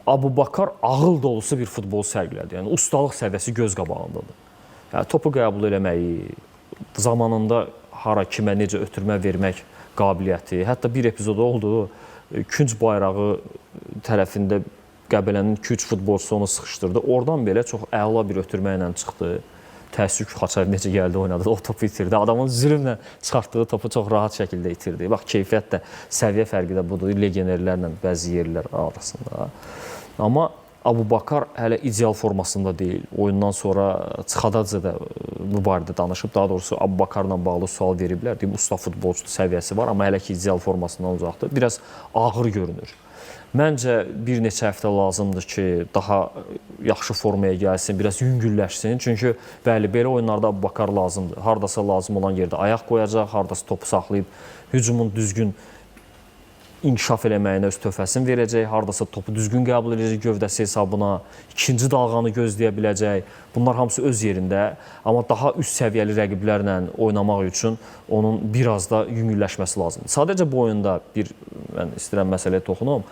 Abubakar ağıl dolusu bir futbol sərgilədi. Yəni ustalıq səviyyəsi göz qabağındadır. Yəni topu qəbul eləməyi, zamanında hara, kimə, necə ötürmə vermək qabiliyyəti. Hətta bir epizod oldu, künc bayrağı tərəfində Qəbələnin 2-3 futbolçusu onu sıxışdırdı. Oradan belə çox əla bir ötürmə ilə çıxdı. Təəssüf ki, Xaçayev necə gəldi oynadı, o topu itirdi. Adamın zülmlə çıxartdığı topu çox rahat şəkildə itirdi. Bax, keyfiyyət də, səviyyə fərqi də budur legionerlərlə bəzi yerlər arasında. Amma Abubakar hələ ideal formasında deyil. Oyundan sonra Çıxadadze də bu barədə danışıb. Daha doğrusu Abubakarla bağlı sual veriblər. Deyib, usta futbolçu səviyyəsi var, amma hələ ki ideal formasından uzaqdır. Biraz ağır görünür. Məncə bir neçə həftə lazımdır ki, daha yaxşı formaya gəlsin, biraz yüngülləşsin. Çünki bəli, belə oyunlarda Abubakar lazımdır. Hardasa lazım olan yerdə ayaq qoyacaq, hardasa topu saxlayıb hücumun düzgün inkişaf eləməyinə öz töhfəsini verəcək, hardasa topu düzgün qəbul edəcək gövdəsi hesabına, ikinci dalğanı gözləyə biləcək. Bunlar hamısı öz yerində, amma daha üst səviyyəli rəqiblərlə oynamaq üçün onun biraz da yüngülləşməsi lazımdır. Sadəcə bu oyunda bir mən istəyirəm məsələyə toxunum.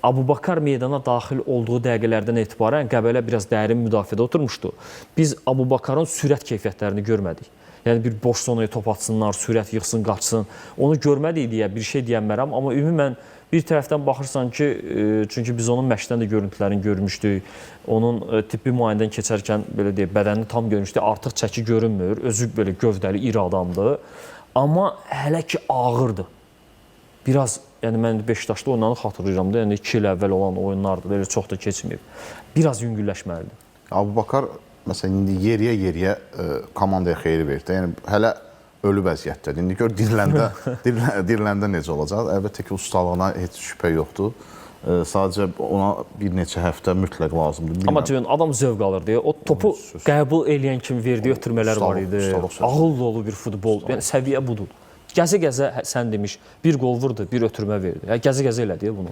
Abubakar meydana daxil olduğu dəqiqələrdən etibarən Qəbələ biraz dərin müdafiədə oturmuşdu. Biz Abubakarın sürət keyfiyyətlərini görmədik. Yəni bir boş zonaya top atsınlar, sürət yığsın, qaçsın. Onu görmədik deyə bir şey deyəmərəm, amma ümumən bir tərəfdən baxırsan ki, çünki biz onun məşqdən də görüntülərini görmüşdük. Onun tibbi müayinədən keçərkən belə deyək, bədənini tam görmüşdük. Artıq çəki görünmür. Özü belə gövdəli, iri adamdır. Amma hələ ki ağırdır. Biraz, yəni mən Beşiktaşda oynanı xatırlayıram da, yəni 2 il əvvəl olan oyunlardır, elə çox da keçməyib. Biraz yüngülləşməlidir. Abubakar məsələn indi yeriyə-yeriyə komandaya xeyir verdi. Yəni hələ ölü vəziyyətdədir. İndi gör diriləndə, diriləndə necə olacaq? Əlbəttə ki, ustalığına heç şübhə yoxdur. Sadəcə ona bir neçə həftə mütləq lazımdır. Bilmirəm. Amma Ceyhun, adam zövq alırdı. O topu qəbul eləyən kimi verdiyi ötürmələr var idi. Ağıl dolu bir futbol. Yəni səviyyə budur. Gəzə-gəzə sən demiş, bir qol vurdu, bir ötürmə verdi. Yəni gəzə-gəzə elədi bunu.